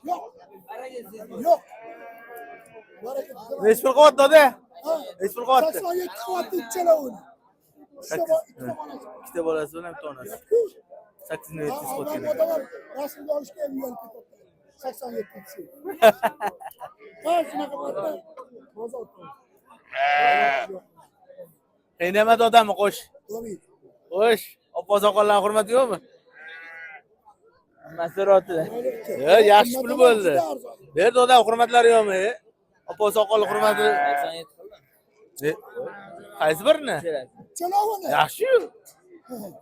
Yo'q. Yo'q. Nechi pul qilyapti, dada? Nechi pul qilyapti? 87 qilyapti ichalovini. Ikkita bolasi bilan bitta onasi. 8700 qilyapti. Odamlar rasmga olishga ham uyalib ketyapti. 87. Ha, shunaqa bo'ladi. Bozor. Qiynamadi odamni, qo'sh. Tabii. Xo'sh, oppoq soqollarni hurmati yo'qmi? Hammasi rotida. Yaxshi pul bo'ldi. Berdi odam hurmatlari yo'qmi? Oppoq soqolli hurmati. 87 qildim. Qaysi birini? Chalovini. Yaxshi-yu.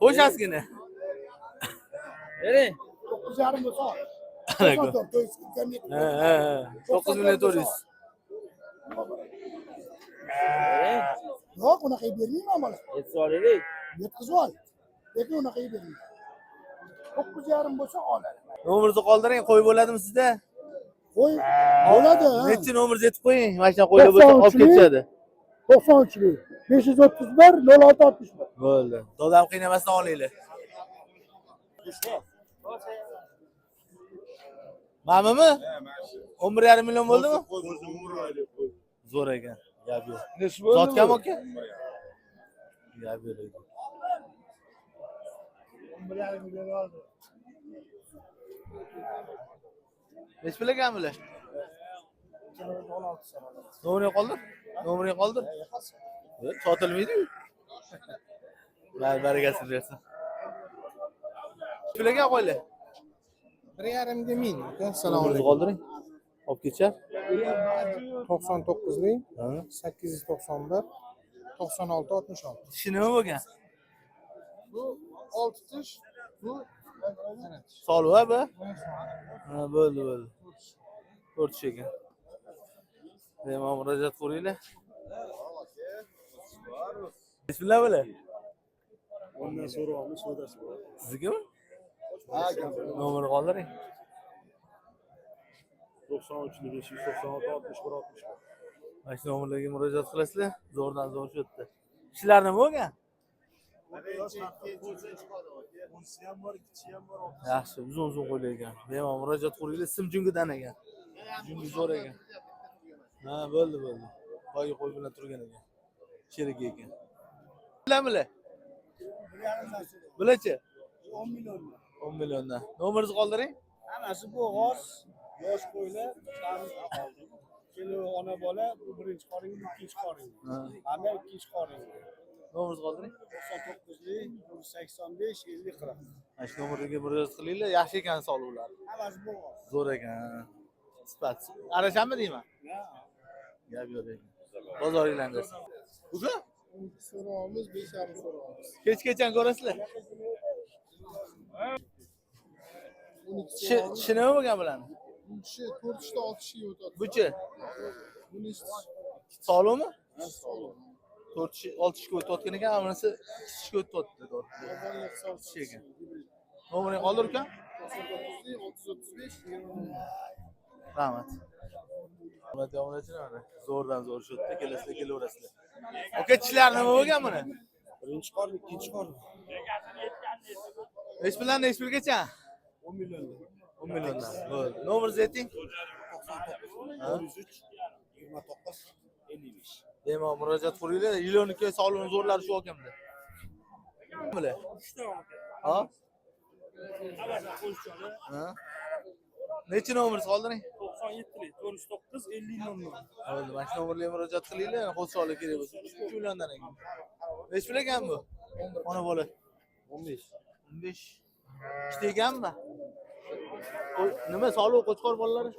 Xo'sh, ozgina. Bering. 9,5 bo'lsa. Ana 94, to есть imkoniyat. Ha, ha, ha. 9 million 400. Bering. Yo'q, unaqa bermayman bola. Yetkazib olaylik. Yetkazib ol. Lekin unaqa bermayman. 9,5 bo'lsa oladi. Nomeringizni qoldiring, qo'y bo'ladimi sizda? Qo'y bo'ladi. Ha. Nechi nomeringizni aytib qo'ying. Mana shunaqa qo'ylar bo'lsa olib ketishadi. 93 531 06 61. Bo'ldi. Dodam qiynamasdan olinglar. Mamimi? 11,5 million bo'ldimi? Zo'r ekan. Gap yo'q. Sotganmi aka? Gap yo'q ekan. 11,5 million oldi. Nechi pul ekan bular? Nomerini qoldir. Nomerini qoldir. Sotilmaydi-yu. Mayli, barakasini bersin. Pul ekan qo'ylar. 1,5 ming. Assalomu Nomerini alaykum. qoldiring. Olib ketishar. 99lik Ha. 891 96 66. Tishi nima bo'lgan? Bu 6 tish, bu mana tish. Solib bu? Ha, bo'ldi, bo'ldi. 4 tish ekan. Bemalol murojaat qilinglar. Bismillah bular. Ondan so'rag'imiz savdosi bor. Siznikimi? Nomerini qoldiring. 93 596 61 61. Mana shu nomerlarga murojaat qilasizlar. Zo'rdan zo'r shu yerda. Tishlar nima bo'lgan? Yaxshi, uzun uzun qo'ylar ekan. Bemalol murojaat qilinglar. Sim jungidan ekan. Jungi zo'r ekan. Ha, bo'ldi, bo'ldi. Boyagi qo'y bilan turgan ekan. Sherigi ekan. Bilamizlar? Bilachi? 10 milliondan. 10 milliondan. Nomeringizni qoldiring. Hammasi bo'g'oz, yosh qo'ylar, kelo ona bola, bu birinchi qoringi, bu ikkinchi qoringi. Ha. Hamma ikkinchi qoringi. Nomeringizni qoldiring. 99lik 185 50 40. Mana shu nomerga murojaat qilinglar. Yaxshi ekan soluvlar. Hammasi bo'g'oz. Zo'r ekan. Sifat. Arashanmi deyman? Gap yo'q ekan. Bozoringlarni bersin. Uka, So'rog'imiz 5,5 so'rog'imiz. kechgacha ko'rasizlar. 12 Tishi nima bo'lgan bularni? Bu tishi 4 tishda 6 tishga o'tadi. Buchi Bu nechi tish? soluvmi? Solib. 4 tishi 6 tishga o'tayotgan ekan, bunisi 2 tishga o'tyapti. Bozorga hisob Tishi ekan. Nomerini qoldir uka. 99lik 635 20. Rahmat. Rahmat yomonachini mana. Zo'rdan zo'r shu yerda kelasizlar, kelaverasizlar. Aka, tishlar nima bo'lgan buni? Birinchi qorin, ikkinchi qorin. Nechi puldan nechi pulgacha? 10 milliondan. 10 milliondan. Bo'ldi. Nomeringizni ayting. 99 403 29 55. Bemalol murojaat qilinglar. Yiloniki soluvni zo'rlari shu akamda. Bular. Ha? Ha? Nechi nomeringizni qoldiring? 97lik 409 50 00. Bo'ldi, mana shu nomerga murojaat qilinglar, qo'shisholi kerak bo'lsa. 3 milliondan ekan. Nechi pul ekan bu? Ona bola. 15. 15. Ikkita ekanmi? Nima soliq qo'chqor bolalari?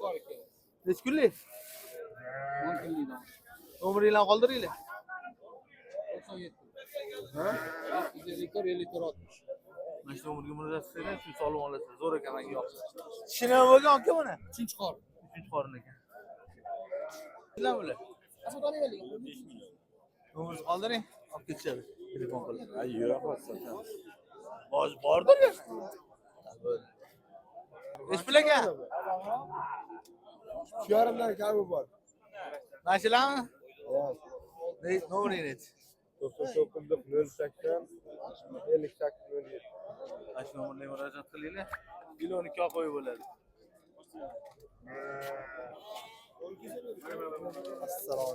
Nechi kunlik? 10 kunlik. Nomeringlarni qoldiringlar. 97. Ha? 154 54 60. Mana shu nomerga murojaat qilsanglar, shu soliq olasizlar. Zo'r ekan, menga yoqdi. Tishi nima bo'lgan aka buni? 3 qorin. Uchinchi qorin ekan. Bilan bular. Nomeringizni qoldiring, olib ketishadi. Telefon qilib. Yo'q, Bor, bordir ya. Bo'ldi. Nechi pul ekan? 3,5dan kami bor. Mana shularmi? Nomering nechi? 99 080 58 07. Mana shu nomerga murojaat qilinglar. Million ikki qo'yib bo'ladi. Assalomu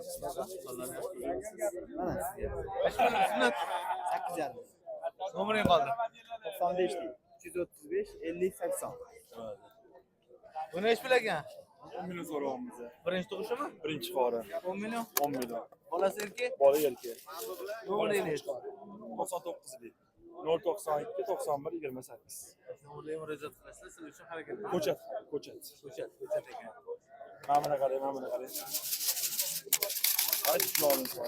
alaykum. Mana sizga. Sunnat. 8,5. Nomering qoldi. 95 335 50 80. Bu nechi pul ekan? 10 million so'rayapmiz. Birinchi tug'ishimi? Birinchi qori. 10 million. 10 million. Bolasi erkak? Bola erkak. Nomering nechi? 99 lik. 092 91 28. Nomerlarga murojaat qilasizlar, siz uchun harakat qilamiz. Ko'chat, ko'chat. Ko'chat, ko'chat ekan. Mana buni qarang, mana buni qarang. Ay, jonim sog'.